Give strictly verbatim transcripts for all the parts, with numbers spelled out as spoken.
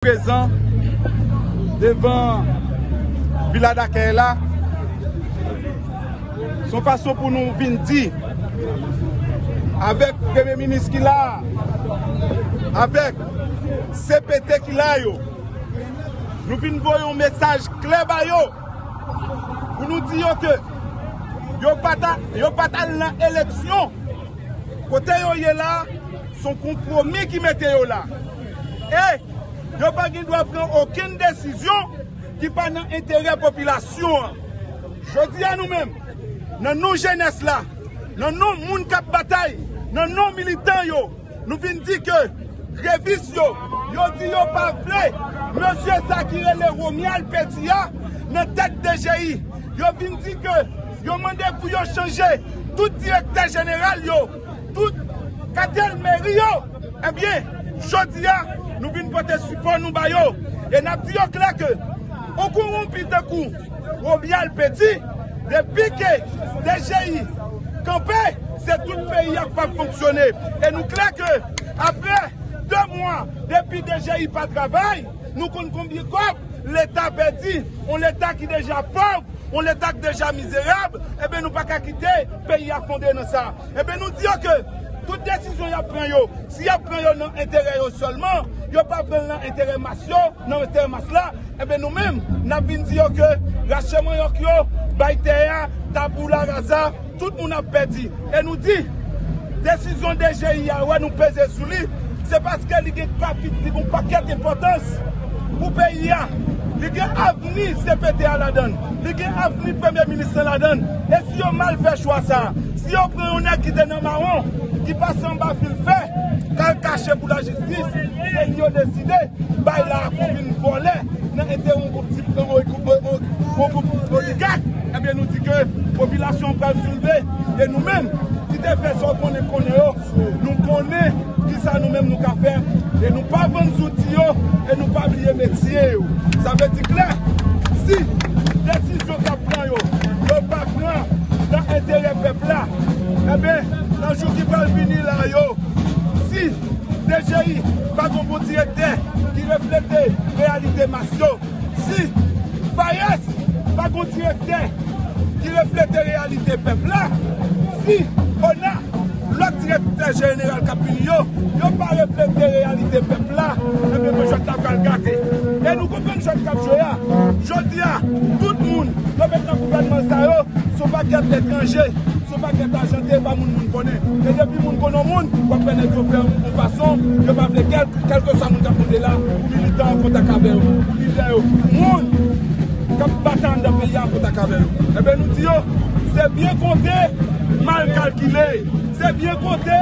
Prezan devan vila dakèy la, se yon fason pou nou vin di avèk premye minis ki la, avèk C P T ki la yo, nou vin voye yon mesaj klè ba yo pou nou di yo ke yo pa ta, yo pa t al nan eleksyon. Kote yo ye la, se yon konpwomi ki mete yo la. E yo pa gen dwa pran okenn desizyon ki pa nan enterè popilasyon an. Jodi a nou menm, nan non jenès la, nan non moun k ap batay, nan non militan yo, nou vin di ke grevis yo, yo di yo pa vle mesye sa ki rele Romuald Petit a nan tèt D G I. Yo vin di ke yo mande pou yo chanje tout direktè jeneral yo, tout katèl meri yo. Ebyen, jodi a, nou vin pote sipò nou ba yo. E n ap di yo klè ke yon kowonpi tankou Romuald Petit, depi ke D G I kanpe, se tout peyi a k p ap fonksyone. E nou klè ke apre de mwa depi D G I pa travay, nou konn konbyen kòb Leta pèdi, yon Leta ki deja pòv, yon Leta k deja mizerab, ebyen nou pa ka kite peyi a fondre nan sa. Ebyen nou di yo ke tout desizyon y ap pran yo, si y ap pran yo nan enterè yo sèlman, yo pa pran l nan enterè mas yo, nan enterè mas la, ebyen nou menm, n ap vin di yo ke rache manyòk yo, bay tè a, tabula rasa, tout moun ap pèdi. E nou di, desizyon D G I a, wè nou peze sou li, se paske li gen kapit, li gen yon pakèt enpòtans pou peyi a. Li gen avni C P T a ladan l, li gen avni premye minis lan ladan l. E si yo mal fè chwa sa a, si yo pran yon nèg ki te nan mawon, ki pase anba fil fè, k al kache pou lajistis, se li yo deside bay la pou vin vòlè nan enterè yon gwoup ti, yon, yon, yon, yon gwoup oligak, ebyen nou di ke popilasyon an pral soulve. E nou menm, ki te fè sa w konnen konnen yo, nou konnen kisa nou menm nou ka fè. E nou pa vann zouti yo, e nou pa bliye metye yo. Sa vle di klè, si desizyon k ap pran yo, yo pa pran nan enterè pèp la, ebyen, nan jou ki pral vini la yo, si D G I pa gon bon direktè ki reflete reyalite mas yo, si FAES pa gon direktè ki reflete reyalite pèp la, si ona, lòt direktè jeneral k ap vini yo, yo pa reflete reyalite pèp la, ebyen, mwen jwèt la pral gate. E nou konprann jwèt k ap jwe a. Jodi a, tout moun yo met nan gouvènman sa yo, se yon pakèt etranje, se yon pakèt ajan, se pa moun moun konnen. E depi moun konnen yon moun, w ap wè nèg yo fè yon fason, yo pa vle kèl, kèlkeswa moun k ap monte la, pou militan an kontak avè yo, pou lidè yo, pou moun k ap batay anndan peyi a kontak avè yo. Ebyen, nou di yo, se byen konte, mal kalkile. Se byen konte,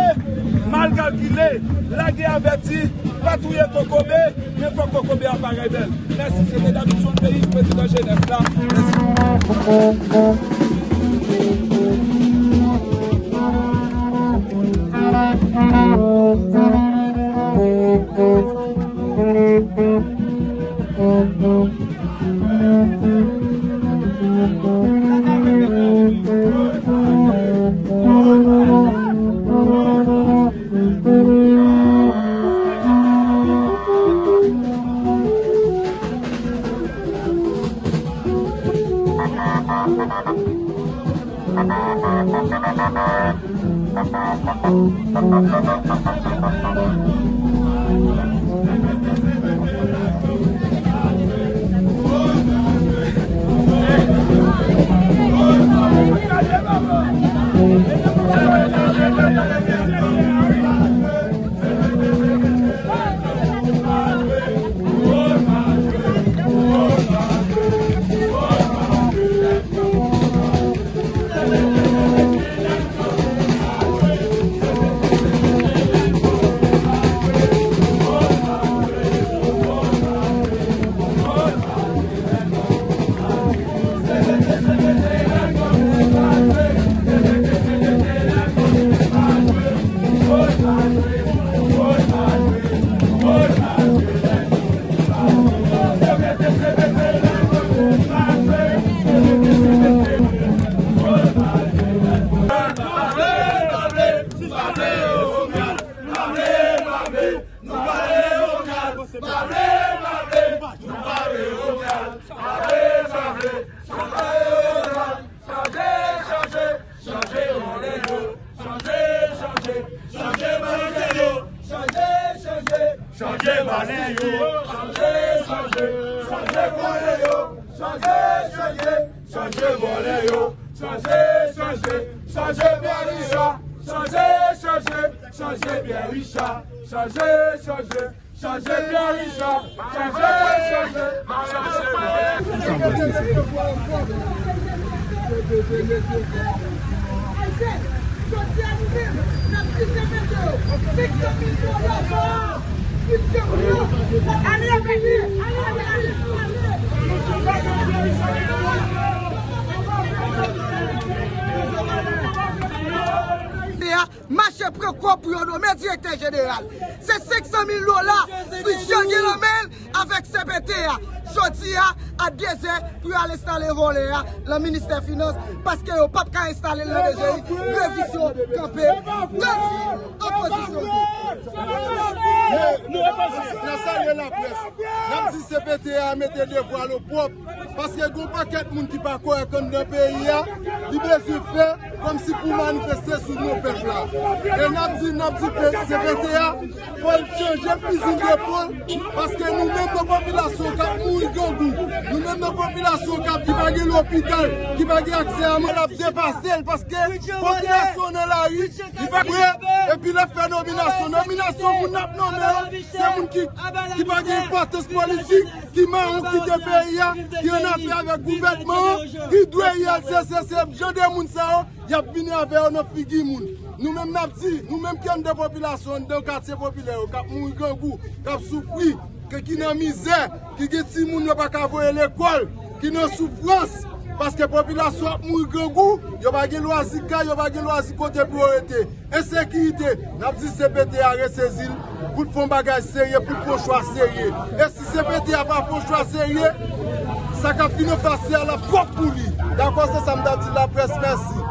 mal kalkile. Lage avèti, pa touye kokobe, men fòk kokobe a pa ray bèl. Mèsi, se te Davidson Pays, prezidan jenès la. Mèsi. Vòlè yo, chanje, chanje, chanje vòlè yo, chanje, chanje, chanje, chanje vòlè yo, chanje, chanje, chanje Pierre Richard, chanje, chanje, chanje Pierre Richard, chanje, chanje, chanje Pierre Richard, chanje, chanje, chanje. Jodi a nou menm, n ap di se mete yo. Senk san mil dola, ale, ale, ale, ale, ale. Mache pran kòb pou yo nonmen direktè jeneral. Se senk san mil dola Christian gen nan men l avèk C P T a. Jodi a, a de zè, pou yo al enstale vòlè a nan ministè finans, paske yo p ap ka enstale l nan D G I. Revisyon kanpe. Resi opozisyon. Men, n ap salye laprès. N ap di C P T a mete devwa l opwòp. Paske gen yon pakèt moun ki pa kòrèk anndan peyi a, li bezwen fè kòmsi pou manifeste sou non pèp la. E n ap di, n ap di C P T a, fò l chanje fizi l depo l, paske nou menm nan popilasyon k ap mouri grangou, nou menm nan popilasyon k ap, ki pa gen lopital, ki pa gen aksè a manje, l ap depase l, paske popilasyon nan lari, li pa vre, epi l ap fè nominasyon. Nominasyon moun n ap nonmen yo, se moun ki, ki pa gen enpòtans politik, ki mawon kite peyi a, ki annafè avèk gouvènman an, ki dwe I L C C, se jan de moun sa yo, y ap vini avè yo nan figi moun. Nou menm n ap di, nou menm ki anndan popilasyon, anndan katye popilè yo, k ap mouri grangou, k ap soufri, ke ki nan mizè, ki gen timoun yo pa ka voye lekòl, ki nan soufrans, paske popilasyon ap mouri grangou, yo pa gen lwazi kay, yo pa gen lwazi kote pou yo rete. Ensekirite, n ap di C P T a resezi l, pou l fè yon bagay serye, pou l fè yon chwa serye. E si C P T a pa fè yon chwa serye, sa k ap vin anfas li a, l ap twòp pou li. Dakò, se sa m t ap di laprès, mèsi.